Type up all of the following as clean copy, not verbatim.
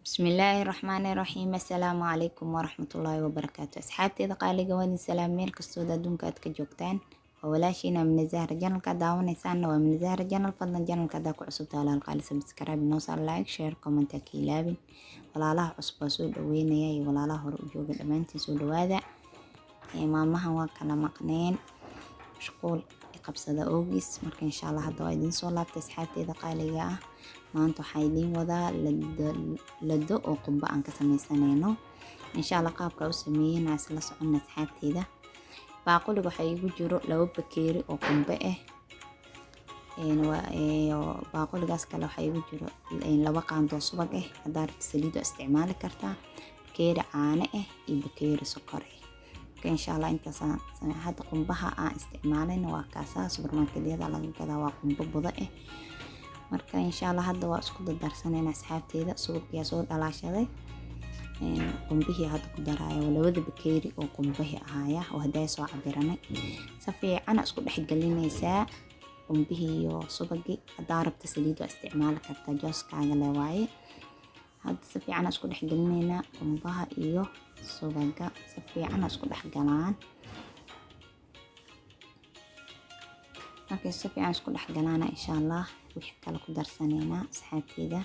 Bismillaahi Raxmaani Raxiim. Assalaamu calaykum waraxmatullaahi wabarakaatu. Asxaabteeda qaaliga, waan idin salaam meel kastood adduunka aad ka joogtaan. Waa walaashiina Amina Zahra. Channelka aad daawanaysaanna waa Amina Zahra Channel. Fadlan channelka haddaa ku cusubta, walaal qaali, subscribe noo saar, like, share, comment ha ka ilaabin. Walaalaha cusub waa soo dhaweynaya iyo walaalaha hore u jooga, dhammaantiin soo dhawaada. Maalmahan waa kala maqneen mashquul qabsada oogis. Marka insha Allah hadda waa idiin soo laabtay, asxaabteeda qaaliga ah. Maanta waxaa idiin wadaa lado oo qumbo aan ka sameysanayno. Insha Allah qaabka u sameeyena isla soconna, asxaabteeda. Baaquliga waxaa iigu jiro 2 bakeeri oo qumbo ah. Baaquligaas kale waxaa iigu jiro 2 qaandoo subag ah. Haddaa rabto saliid waa isticmaali kartaa. Bakeeri caano ah iyo bakeeri sokor ah. Marka insha Allah intaas hadda qumbaha aan isticmaalayna waa kaasaa, supermarketyada laga gadaa, waa qumbo budo ah. Marka insha Allah hadda waa isku dardarsanayna, asxaabteeda. Subagyaa soo dhalaashaday, qumbihii hadda ku daraya, waa labada bakeeri oo qumbihii ahaaya oo haddaa soo cabiranay. Si fiican isku dhexgelinaysaa qumbihii iyo subagii. Haddaa rabta saliid waa isticmaali kartaa, jooskaaga le waaye. Hadda si fiican isku dhexgelinaynaa qumbaha iyo subaga, si fiican isku dhexgalaan. Markay si fiican isku dhexgalaana, insha Allah wixii kale ku darsanaynaa. Asxaabteeda,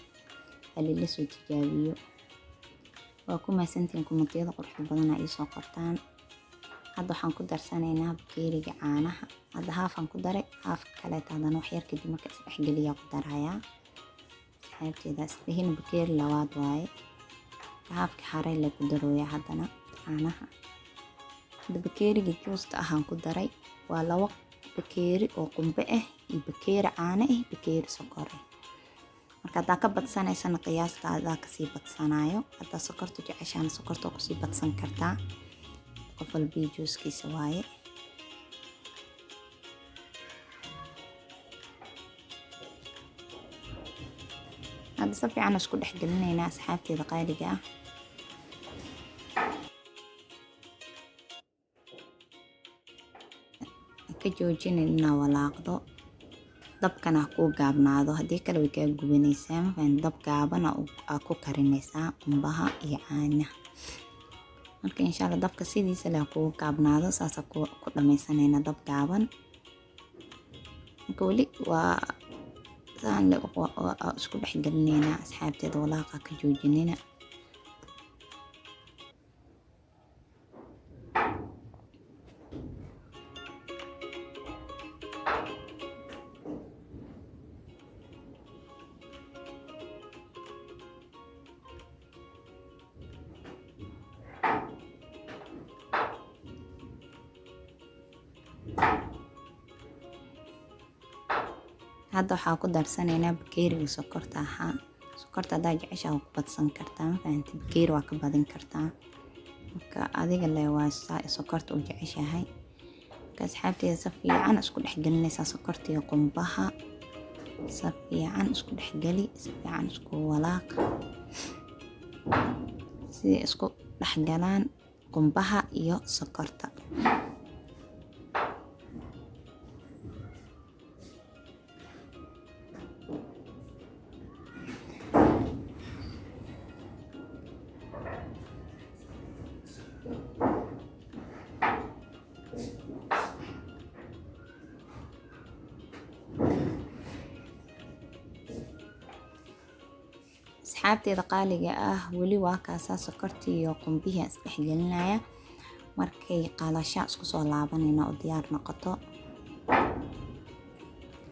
halila soo tijaabiyo. Waa ku mahadsantihiin commentiyada quruxda badan aa iisoo qortaan. Hadda waxaan ku darsanaynaa bakeeriga caanaha. Hadda haafaan ku daray, haafka kaleeta haddana wax yar kadib marka isdhexgeliyaa ku darayaa, asxaabteeda. Isdhihin bakeeri labaad waaye, haafka haray le ku darooyaa haddana caanaha. Hadda bakeeriga juusta ahaan ku daray. Waa 2 bakeeri oo qumbe ah iyo bakeeri caano ah, bakeeri sokor ah. Marka haddaa ka badsanaysana, qiyaasta adaa kasii badsanayo. Haddaa sokorta jeceshaana, sokorta waa kusii badsan kartaa. Qof walbii juuskiisa waaye. Hadda si fiican isku dhex gelinaynaa, asxaabteeda qaaliga ah. Ka joojinin inaa walaaqdo, dabkana ha kuu gaabnaado, haddii kale way kaa gubanaysaa. Mafahant? Dab gaabana aa ku karinaysaa qumbaha iyo caanaha. Marka insha Allah dabka sidiisa leh ha kugu gaabnaado, saasa ku dhamaysanaynaa dab gaaban. Marka weli waa saan le isku dhex gelinaynaa, asxaabteeda. Walaaqa ka joojinina. Hadda waxaa ku darsanaynaa bakeeriga sokorta ahaa. Sokorta haddaa jeceshaa waa ku badsan kartaa, ma fahanti? Bakeeri waa ka badin kartaa. Marka adiga le waa saa sokorta u jeceshahay. Marka asxaabteeda, si fiican isku dhex gelinaysaa sokorta iyo qumbaha. Si fiican isku dhexgeli, si fiican isku walaaq, siday isku dhexgalaan qumbaha iyo sokorta. Asxaabteeda qaaliga ah, weli waa kaasaa, sokortii iyo qumbihii aan isdhexgelinaya. Markay qalashaa isku soo laabanayna oo diyaar noqoto.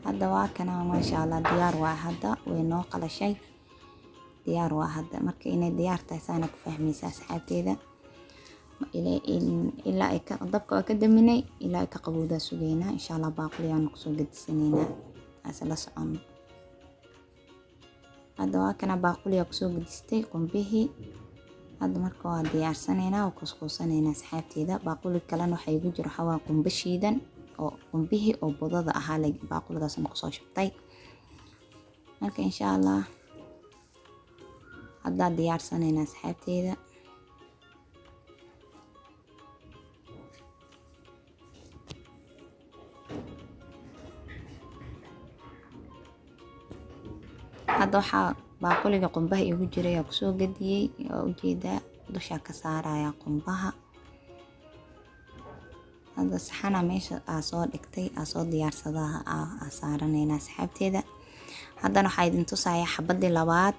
Hadda waa kana, maasha Allah, diyaar waa. Hadda way noo qalashay, diyaar waa hadda. Marka inay diyaar tahay saana ku fahmaysa, asxaabteeda. Ilaa ay dabka waa ka daminay, ilaa ay ka qabowdaa sugaynaa. Insha Allah baaquliyaanu kusoo gadisanaynaa, ase la socono. Hadda waa kana, baaquliyaa kusoo gadistay qumbihii. Hadda marka waa diyaarsanaynaa, waa kuuskuusanaynaa, asxaabteeda. Baaquli kalena waxaa igu jiro waxaa waa qumbo shiidan oo qumbihii oo budada ahaa baaquligaasna kusoo shubtay. Marka insha Allah haddaa diyaarsanaynaa, asxaabteeda. Hadda waxaa Baaquliga qumbaha igu jiray ayaa kusoo gadiyey, waa ujeedaa, dushaa ka saaraya qumbaha. Hadda saxana meesha aa soo dhigtay, aa soo diyaarsadaha, aa saaranaynaa, asxaabteeda. Haddana waxaa idin tusayaa xabadii labaad.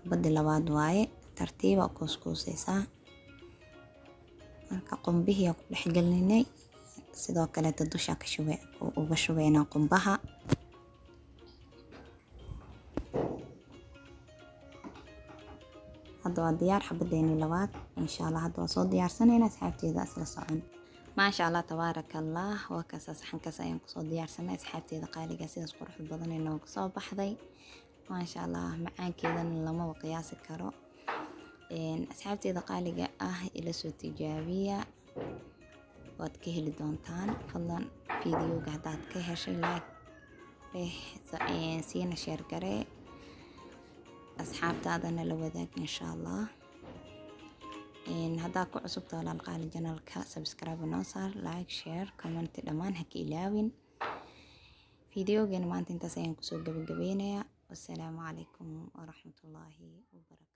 Xabadii labaad waaye. Tartiiba kuuskuusaysaa. Marka qumbihii ku dhex gelinay, sidoo kaleeta dusha ka shube uga shubeynaa qumbaha. Hadda waa diyaar xabadeeni labaad, insha Allah. Hadda waa soo diyaarsanayna, asxaabteeda, isla socon. Maasha Allah, tabaaraka Allah. Waa kaasa, saxankaas ayaan kusoo diyaarsanay, asxaabteeda qaaliga. Sidaas qurux badan ay nooga soo baxday, maasha Allah. Macaankeedana lamaba qiyaasi karo. Asxaabteeda qaaliga ah, ila soo tijaabiya, waad ka heli doontaan. Fadlan videoga haddaad ka heshay, like dheh, siina share garee, asxaabtaadana la wadaag, insha Allah. Haddaad ku cusubta, walaal qaali, channelka subscribe noo saar, like, share, comment dhammaan ha ka ilaawin. Videogeena maanta intaas ayaan kusoo gabagabeynayaa. Wassalaamu calaykum waraxmatullaahi wabarakaatu.